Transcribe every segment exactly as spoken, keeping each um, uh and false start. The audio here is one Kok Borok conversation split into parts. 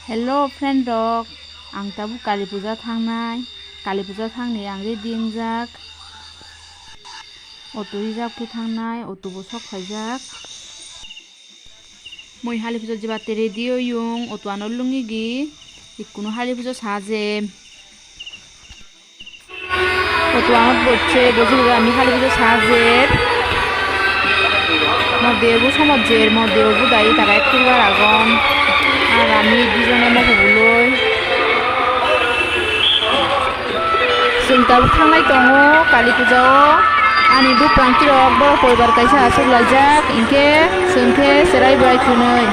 Hello friend rok, ang tabuk Kali Puja thangnai. Kali Puja thangni ang ready wngjak. Auto reserve khe thangnai, auto bo sok phaijak. Moi hali pujo jibatte ready oyung, auto ano lungigi, ikkunu hali pujo saje. Auto ano bocche, boji boji ami hali pujo sajer. Mo debo somajjer, mo debo budai tara ekkur bar agon. Ar ami dijone mo hubuloi. Chwng tabuk thanglai tongo Kali Puja o. Ani buprang tirok borok poribar kaisa aswk laijak, hinkhe chwng khe cherai bai chwnwi.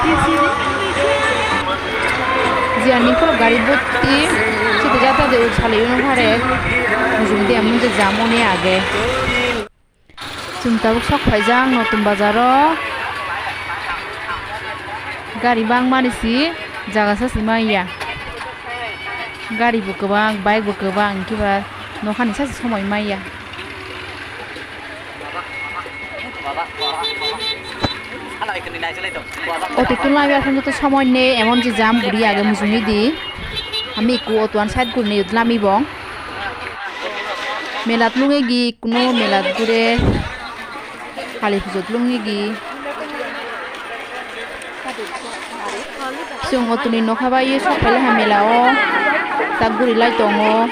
Jiyani khorok gari bwtwi sitijak tade salai uno phare. Mujungdi amun je jam oni age. Chwng tabuk sok phaijak Notun Bazar o. Gari bangmani si jaga sa si manya. Gari bo kwbang, bike bo kwbang, hinkhe ba nokhani sa si somoi manya. Auto tulna bai phano to somoi nei, emon je jam guri age mujungedi. Ami ekku auto an side guri nei lami bong. Melat lungegi kuno melat gure. Kali pujo lungegi. Chwng auto ni nokha bai sok phai laha mela o. Tak guri lai tongo.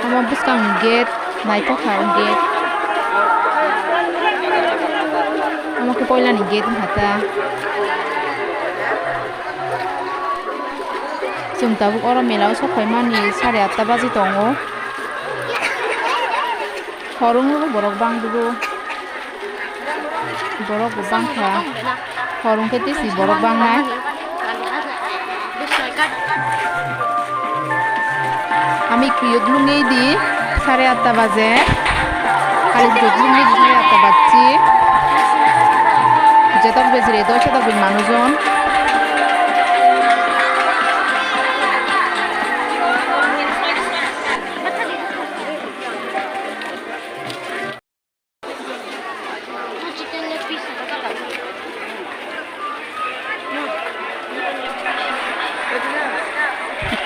Omo bwskang ni gate, naithok kha o gate. Omo khe poila ni gate wngkha ta. Chwng tabuk oro mela o sok phaimani sare atta baji tongo. Hor wngwi borok bang dugo. Borok bo bangkha. Hor wngkhe tei si borok bangnai. Ami kiyot lungwi di sare atta baje. Kali kiyot lungwi di sare atta bajchi. Jetok bejire do setok bil manujon.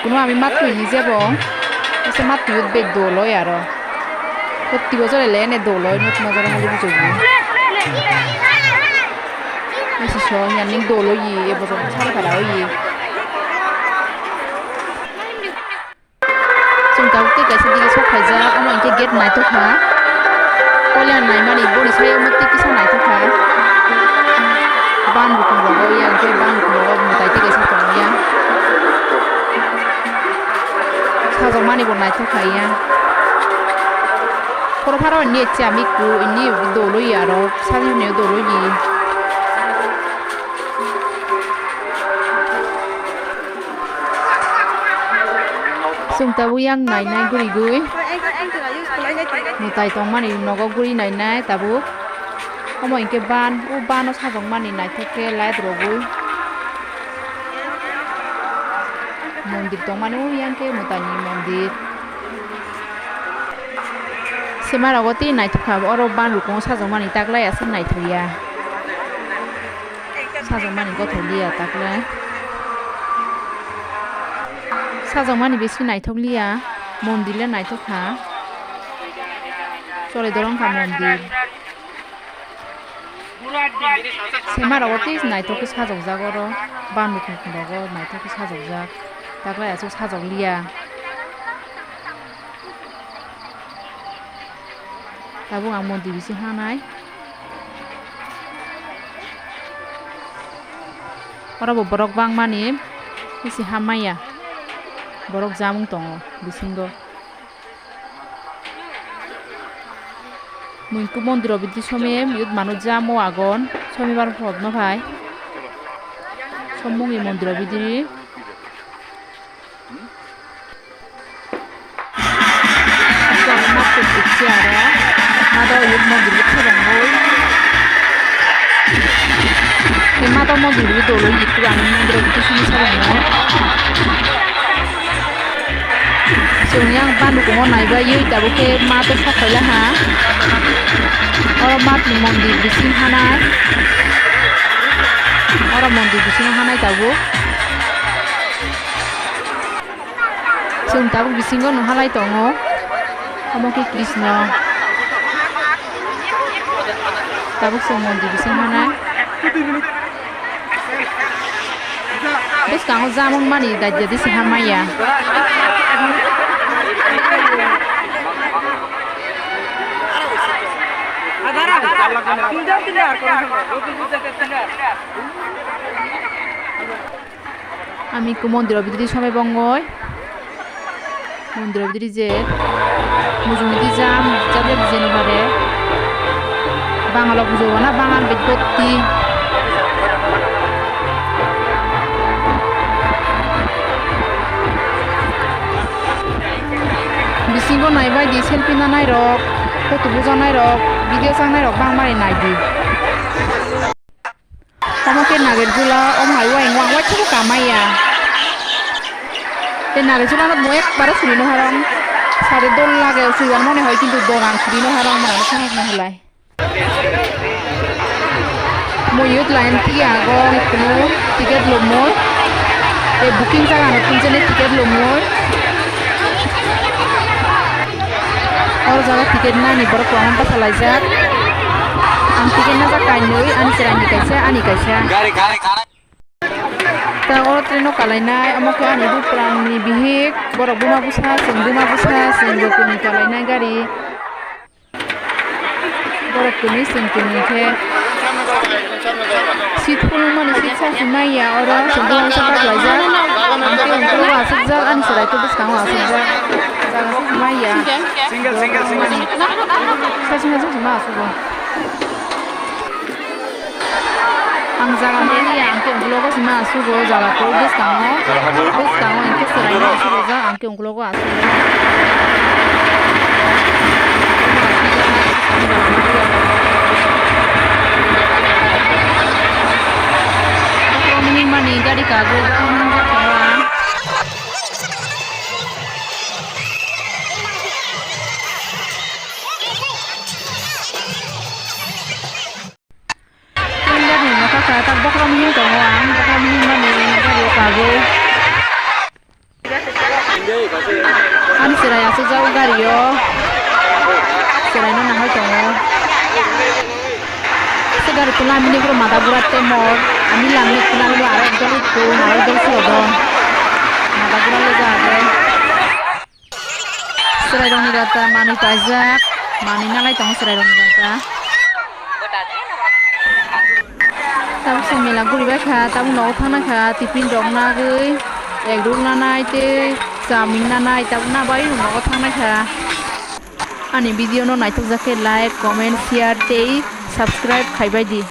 Kuno ami matwi ni jebo, ese matwi bek dol oi aro. Protti bojor ele ene dol oi, notun bojor hali pujo bo. Ese so, yan ning dol oi, e bojor sal kara oi. Chwng tabuk tei kaisa dige sok phaijak, omo hinkhe gate naithok kha. Koilan naimani boni sayo omo tei kisa naithok kha. Ban bukhum rogo ya, hinkhe ban bukhum rogo mwtai tei kaisa tongo ya. Sajokmani bo naithok kha ya. Phoro pharo ni chami ku ini dolo ya ro, sajokmani dolo ya. Chwng tabuk yang nainai gurigwi. Mwtai tongmani nogo guri nainai tabuk. Omo hinkhe ban, o bano sajokmani naithok khe light rogwi. Mondir tongmani o yang khe mwtaini mondir. Sema rogo tei naithok kha, oro ban rukungo sajokmani taklai aswk naithok ya. Sajokmani gothok liya taklai. Sajokmani bisi naithok liya. Mondir le naithok kha. Chole dorong kha mondir. Sema rogo tei naithok khe sajokjak oro. Ban rukhum rogo naithok khe sajokjak. Taklai aswk sajok liya. Tabuk ang mondir bisi hanai. Oro bo borok bangmani bisi hamya. Borok jamung tongo bisingo. Mui khe mondir o bidi somem yot manu jamo agon. Somibar hor no phai. Sommungni mondir o bidi. Mat twi tikse aro. Mat o yot mondir bwkha dangwi. Tei mat o mondir bo dolo yik kwbangma mondir o bwkha simi salango. Chwng yang bandukungo naibai yoi tabuk khe mat o sok phaila ha. Oro mat ni mondir bising hanai. Mondir bisingo hanai tabuk. Chwng tabuk bisingo nung halai tongo. Omo khe Krishna. Tabuk chwng mondir bising hanai. Bwskango jamung mani daidya disi hamaya. Ami ikko mondiro bidire somai bongoi. Mondiro bidire je mujungedi jam, jam jam jeno bare. Bangalo pujo na bangal bej botti. Bisingo naibaidi selfie nanai rok, photo bujanai rok, video changnai rok bangmani naidi. Omo khe Nagerjula, omo hai uaing uang uaithogo kamaiya. Tei Nagerjula no bo ekbaro suri no harong. Sari dol lage, suribar mone hoi, kintu dorang suri no harong, mane no sahak no hulai. Mo youth line tiya ago, kunu ticket lomoi. Tei booking jaga no tinjani ticket lomoi. Oro jaga ticket nani borok kwbangma bachalaijak. Ang ticket najak kainwi, ani chwraini kaisa, ani kaisa. Ta oro train o kalainai, omo khe ani bupranni bihik, borok buma bwsa, chwng buma bwsa, chwng bo kwnwi kalainai gari. Borok kwnwi chwng kwnwi khe seat phunukmani seat sa se manya oro chwng buma bwsa baklaijak. Ang khe ungkulugo aswkjak, ani chwrai khe bwskango aswkjak. Jaga sa se manya. Single, single, single. Sa se manya, sa se ma aswk o. Ang jaga nini ang khe ungkulugo sima asugo jaga khe bwskango. Bwskango ang khe chwraino asugo jak ang khe ungkulugo asugo. Mani gari kago jak. Tender ni nokha kha, tak bokhorok mihim tongo ang, bokhorok mihim mani gari o kagwi. Ani chwrai aswkjak o gari o, chwrai no nahai tongo. Se gari tula mini boro mada bura temor, ani lamni tula mini aro ekdol ikko, aro ekdol se obo. Mada bura le ja age. Chwrairokni rota manwi paijak, manwi nalai tongo chwrairokni rota. Tabuk se mela guribaikha, tabuk nogo thangnai kha, tiffin rok nagwi, egg roll nanai tei chowmin nanai, tabuk nabai nogo thangnai kha. Ani video no naithokjak khe like, comment, share tei subscribe khaibai di.